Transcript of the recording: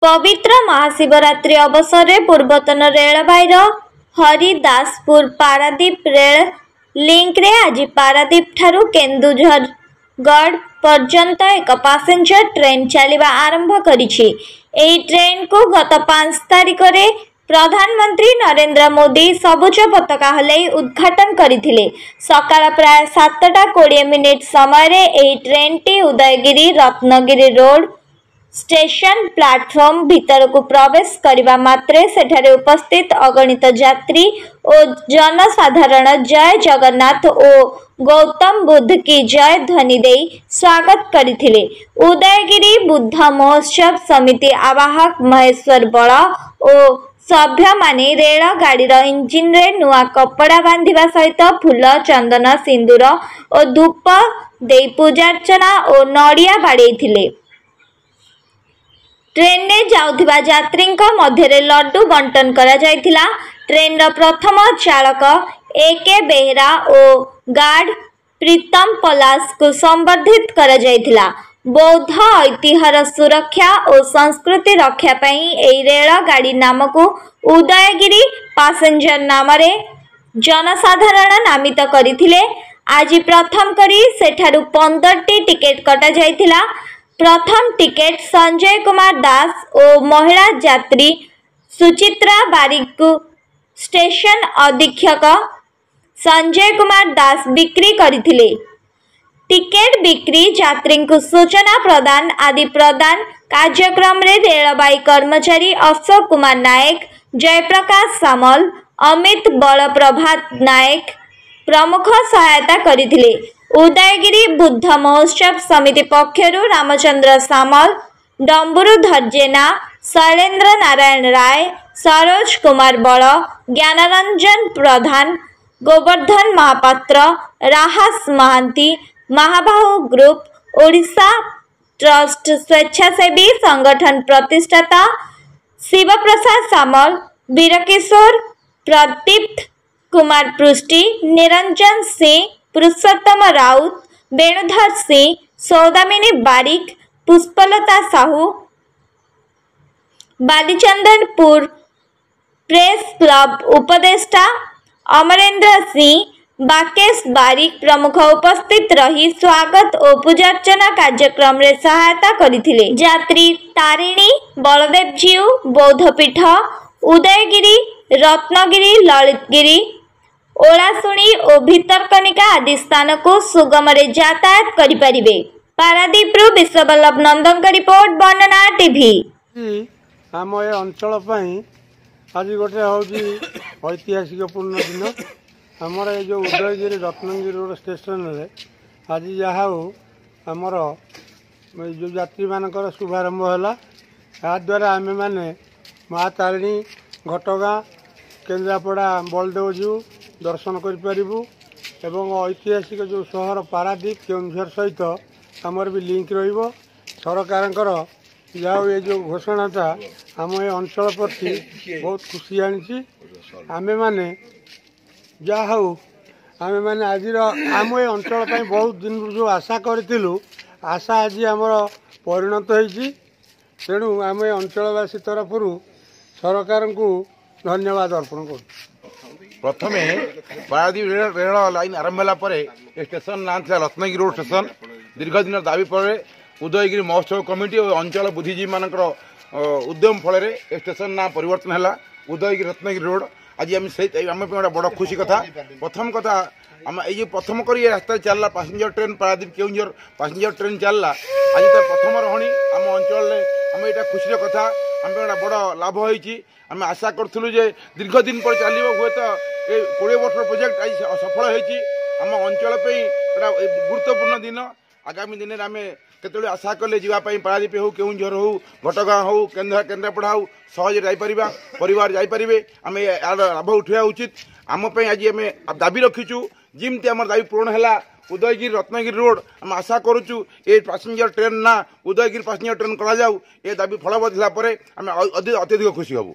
ପବିତ୍ର ମହାଶିବରାତ୍ରି ଅବସରରେ ପୂର୍ବତନ ରେଳବାଇର ହରିଦାସପୁର ପାରାଦୀପ ରେଳ ଲିଙ୍କରେ ଆଜି ପାରାଦୀପଠାରୁ କେନ୍ଦୁଝରଗଡ଼ ପର୍ଯ୍ୟନ୍ତ ଏକ ପାସେଞ୍ଜର ଟ୍ରେନ୍ ଚାଲିବା ଆରମ୍ଭ କରିଛି। ଏହି ଟ୍ରେନ୍କୁ ଗତ 5 ତାରିଖରେ ପ୍ରଧାନମନ୍ତ୍ରୀ ନରେନ୍ଦ୍ର ମୋଦି ସବୁଜ ପତାକା ହଲାଇ ଉଦ୍ଘାଟନ କରିଥିଲେ। ସକାଳ ପ୍ରାୟ 7ଟା 20 ମିନିଟ୍ ସମୟରେ ଏହି ଟ୍ରେନ୍ଟି Udayagiri Ratnagiri road station platform ଭିତରକୁ ପ୍ରବେଶ କରିବା ମାତ୍ରେ ସେଠାରେ ଉପସ୍ଥିତ ଅଗଣିତ ଯାତ୍ରୀ ଓ ଜନସାଧାରଣ ଜୟ ଜଗନ୍ନାଥ ଓ ଗୌତମ ବୁଦ୍ଧ କି ଜୟ ଧ୍ୱନି ଦେଇ ସ୍ୱାଗତ କରିଥିଲେ। ଉଦୟଗିରି ବୁଦ୍ଧ ମହୋତ୍ସବ ସମିତି ଆବାହକ ମହେଶ୍ୱର ବଳ ଓ ସଭ୍ୟମାନେ ରେଳଗାଡ଼ିର ଇଞ୍ଜିନରେ ନୂଆ କପଡ଼ା ବାନ୍ଧିବା ସହିତ ଫୁଲ, ଚନ୍ଦନ, ସିନ୍ଦୁର ଓ ଧୂପ ଦେଇ ପୂଜାର୍ଚ୍ଚନା ଓ ନଡ଼ିଆ ବାଡ଼େଇଥିଲେ। ଟ୍ରେନ୍ରେ ଯାଉଥିବା ଯାତ୍ରୀଙ୍କ ମଧ୍ୟରେ ଲଡୁ ବଣ୍ଟନ କରାଯାଇଥିଲା। ଟ୍ରେନ୍ର ପ୍ରଥମ ଚାଳକ ଏ କେ ବେହେରା ଓ ଗାର୍ଡ ପ୍ରୀତମ ପଲାଶଙ୍କୁ ସମ୍ବର୍ଦ୍ଧିତ କରାଯାଇଥିଲା। ବୌଦ୍ଧ ଐତିହ୍ୟର ସୁରକ୍ଷା ଓ ସଂସ୍କୃତି ରକ୍ଷା ପାଇଁ ଏହି ରେଳଗାଡ଼ି ନାମକୁ ଉଦୟଗିରି ପାସେଞ୍ଜର ନାମରେ ଜନସାଧାରଣ ନାମିତ କରିଥିଲେ। ଆଜି ପ୍ରଥମ କରି ସେଠାରୁ 15ଟି ଟିକେଟ୍ କଟାଯାଇଥିଲା। ପ୍ରଥମ ଟିକେଟ୍ ସଞ୍ଜୟ କୁମାର ଦାସ ଓ ମହିଳା ଯାତ୍ରୀ ସୁଚିତ୍ରା ବାରିକଙ୍କୁ ଷ୍ଟେସନ ଅଧୀକ୍ଷକ ସଞ୍ଜୟ କୁମାର ଦାସ ବିକ୍ରି କରିଥିଲେ। ଟିକେଟ୍ ବିକ୍ରି, ଯାତ୍ରୀଙ୍କୁ ସୂଚନା ପ୍ରଦାନ ଆଦି ପ୍ରଦାନ କାର୍ଯ୍ୟକ୍ରମରେ ରେଳବାଇ କର୍ମଚାରୀ ଅଶୋକ କୁମାର ନାୟକ, ଜୟପ୍ରକାଶ ସାମଲ, ଅମିତ ବଳପ୍ରଭାତ ନାୟକ ପ୍ରମୁଖ ସହାୟତା କରିଥିଲେ। ଉଦୟଗିରି ବୁଦ୍ଧ ମହୋତ୍ସବ ସମିତି ପକ୍ଷରୁ ରାମଚନ୍ଦ୍ର ସାମଲ, ଡମ୍ବୁରୁଧର ଜେନା, ଶୈଳେନ୍ଦ୍ର ନାରାୟଣ ରାୟ, ସରୋଜ କୁମାର ବଳ, ଜ୍ଞାନରଞ୍ଜନ ପ୍ରଧାନ, ଗୋବର୍ଦ୍ଧନ ମହାପାତ୍ର, ରାହାସ ମହାନ୍ତି, ମହାବାହୁ ଗ୍ରୁପ ଓଡ଼ିଶା ଟ୍ରଷ୍ଟ ସ୍ୱେଚ୍ଛାସେବୀ ସଂଗଠନ ପ୍ରତିଷ୍ଠାତା ଶିବପ୍ରସାଦ ସାମଲ, ବୀରକିଶୋର ପ୍ରଦୀପ୍ତ କୁମାର ପୃଷ୍ଟି, ନିରଞ୍ଜନ ସିଂ, ପୁରୁଷୋତ୍ତମ ରାଉତ, ବେଣୁଧର ସିଂ, ସୌଦାମିନୀ ବାରିକ, ପୁଷ୍ପଲତା ସାହୁ, ବାଲିଚନ୍ଦନପୁର ପ୍ରେସ୍ କ୍ଲବ ଉପଦେଷ୍ଟା ଅମରେନ୍ଦ୍ର ସିଂ, ବାକେଶ ବାରିକ ପ୍ରମୁଖ ଉପସ୍ଥିତ ରହି ସ୍ୱାଗତ ଓ ପୂଜାର୍ଚ୍ଚନା କାର୍ଯ୍ୟକ୍ରମରେ ସହାୟତା କରିଥିଲେ। ଯାତ୍ରୀ ତାରିଣୀ, ବଳଦେବଜୀଉ, ବୌଦ୍ଧପୀଠ, ଉଦୟଗିରି, ରତ୍ନଗିରି, ଲଳିତଗିରି, ଓଳାଶୁଣୀ ଓ ଭିତରକନିକା ଆଦି ସ୍ଥାନକୁ ସୁଗମରେ ଯାତାୟାତ କରିପାରିବେ। ପାରାଦୀପରୁ ବିଶ୍ୱବଲ୍ଲଭ ନନ୍ଦଙ୍କ ରିପୋର୍ଟ, ବର୍ଣ୍ଣନା ଟିଭି। ଆଜି ଆମ ଏ ଅଞ୍ଚଳ ପାଇଁ ଆଜି ଗୋଟେ ହେଉଛି ଐତିହାସିକ ପୂର୍ଣ୍ଣ ଦିନ। ଆମର ଏ ଯେଉଁ ଉଦୟଗିରି ରତ୍ନଗିରି ରୋଡ଼ ଷ୍ଟେସନରେ ଆଜି ଯାହା ହଉ ଆମର ଏ ଯେଉଁ ଯାତ୍ରୀମାନଙ୍କର ଶୁଭାରମ୍ଭ ହେଲା। ଏହାଦ୍ୱାରା ଆମେମାନେ ମା ତାରିଣୀ, ଘଟଗାଁ, କେନ୍ଦ୍ରାପଡ଼ା ବଳଦେବଜୀଉ ଦର୍ଶନ କରିପାରିବୁ ଏବଂ ଐତିହାସିକ ଯେଉଁ ସହର ପାରାଦୀପ, କେଉଁଝର ସହିତ ଆମର ବି ଲିଙ୍କ ରହିବ। ସରକାରଙ୍କର ଯାହା ହଉ ଏ ଯେଉଁ ଘୋଷଣାଟା ଆମ ଏ ଅଞ୍ଚଳ ପ୍ରତି ବହୁତ ଖୁସି ଆଣିଛି। ଆମେମାନେ ଯାହା ହଉ ଆମେମାନେ ଆଜିର ଆମ ଏ ଅଞ୍ଚଳ ପାଇଁ ବହୁତ ଦିନରୁ ଯେଉଁ ଆଶା କରିଥିଲୁ, ଆଶା ଆଜି ଆମର ପରିଣତ ହେଇଛି। ତେଣୁ ଆମ ଏ ଅଞ୍ଚଳବାସୀ ତରଫରୁ ସରକାରଙ୍କୁ ଧନ୍ୟବାଦ ଅର୍ପଣ କରୁଛୁ। ପ୍ରଥମେ ପାରାଦୀପ ରେଳ ଲାଇନ୍ ଆରମ୍ଭ ହେଲା ପରେ ଏ ଷ୍ଟେସନ ନାଁ ଥିଲା ରତ୍ନଗିରି ରୋଡ ଷ୍ଟେସନ। ଦୀର୍ଘ ଦିନର ଦାବି ପରେ ଉଦୟଗିରି ମହୋତ୍ସବ କମିଟି ଓ ଅଞ୍ଚଳ ବୁଦ୍ଧିଜୀବୀମାନଙ୍କର ଉଦ୍ୟମ ଫଳରେ ଏ ଷ୍ଟେସନ ନାଁ ପରିବର୍ତ୍ତନ ହେଲା ଉଦୟଗିରି ରତ୍ନଗିରି ରୋଡ। ଆଜି ଆମେ ସେଇ ଆମ ପାଇଁ ଗୋଟେ ବଡ଼ ଖୁସି କଥା। ପ୍ରଥମ କଥା, ଆମ ଏଇ ଯେଉଁ ପ୍ରଥମ କରି ଏ ରାସ୍ତାରେ ଚାଲିଲା passenger train, Paradip Keonjhar passenger train ଚାଲିଲା, ଆଜି ତାର ପ୍ରଥମ ରହଣି ଆମ ଅଞ୍ଚଳରେ। ଆମେ ଏଇଟା ଖୁସିର କଥା, ଆମ ପାଇଁ ଗୋଟେ ବଡ଼ ଲାଭ ହେଇଛି। ଆମେ ଆଶା କରୁଥିଲୁ ଯେ ଦୀର୍ଘ ଦିନ ପରେ ଚାଲିବ। ହୁଏତ ଏ 20 ବର୍ଷର ପ୍ରୋଜେକ୍ଟ ଆଜି ସଫଳ ହେଇଛି। ଆମ ଅଞ୍ଚଳ ପାଇଁ ଏଇଟା ଗୁରୁତ୍ୱପୂର୍ଣ୍ଣ ଦିନ। ଆଗାମୀ ଦିନରେ ଆମେ କେତେବେଳେ ଆଶା କଲେ ଯିବା ପାଇଁ ପାରାଦୀପ ହେଉ, କେଉଁଝର ହେଉ, ଘଟଗାଁ ହେଉ, କେନ୍ଦ୍ରାପଡ଼ା ହେଉ, ସହଜରେ ଯାଇପାରିବା, ପରିବାର ଯାଇପାରିବେ। ଆମେ ଏହାର ଲାଭ ଉଠାଇବା ଉଚିତ। ଆମ ପାଇଁ ଆଜି ଆମେ ଦାବି ରଖିଛୁ, ଯେମିତି ଆମର ଦାବି ପୂରଣ ହେଲା ଉଦୟଗିରି ରତ୍ନଗିରି ରୋଡ, ଆମେ ଆଶା କରୁଛୁ ଏ ପାସେଞ୍ଜର ଟ୍ରେନ୍ ନା ଉଦୟଗିରି ପାସେଞ୍ଜର ଟ୍ରେନ୍ କରାଯାଉ। ଏ ଦାବି ଫଳବତ ହେଲା ପରେ ଆମେ ଅତ୍ୟଧିକ ଖୁସି ହେବୁ।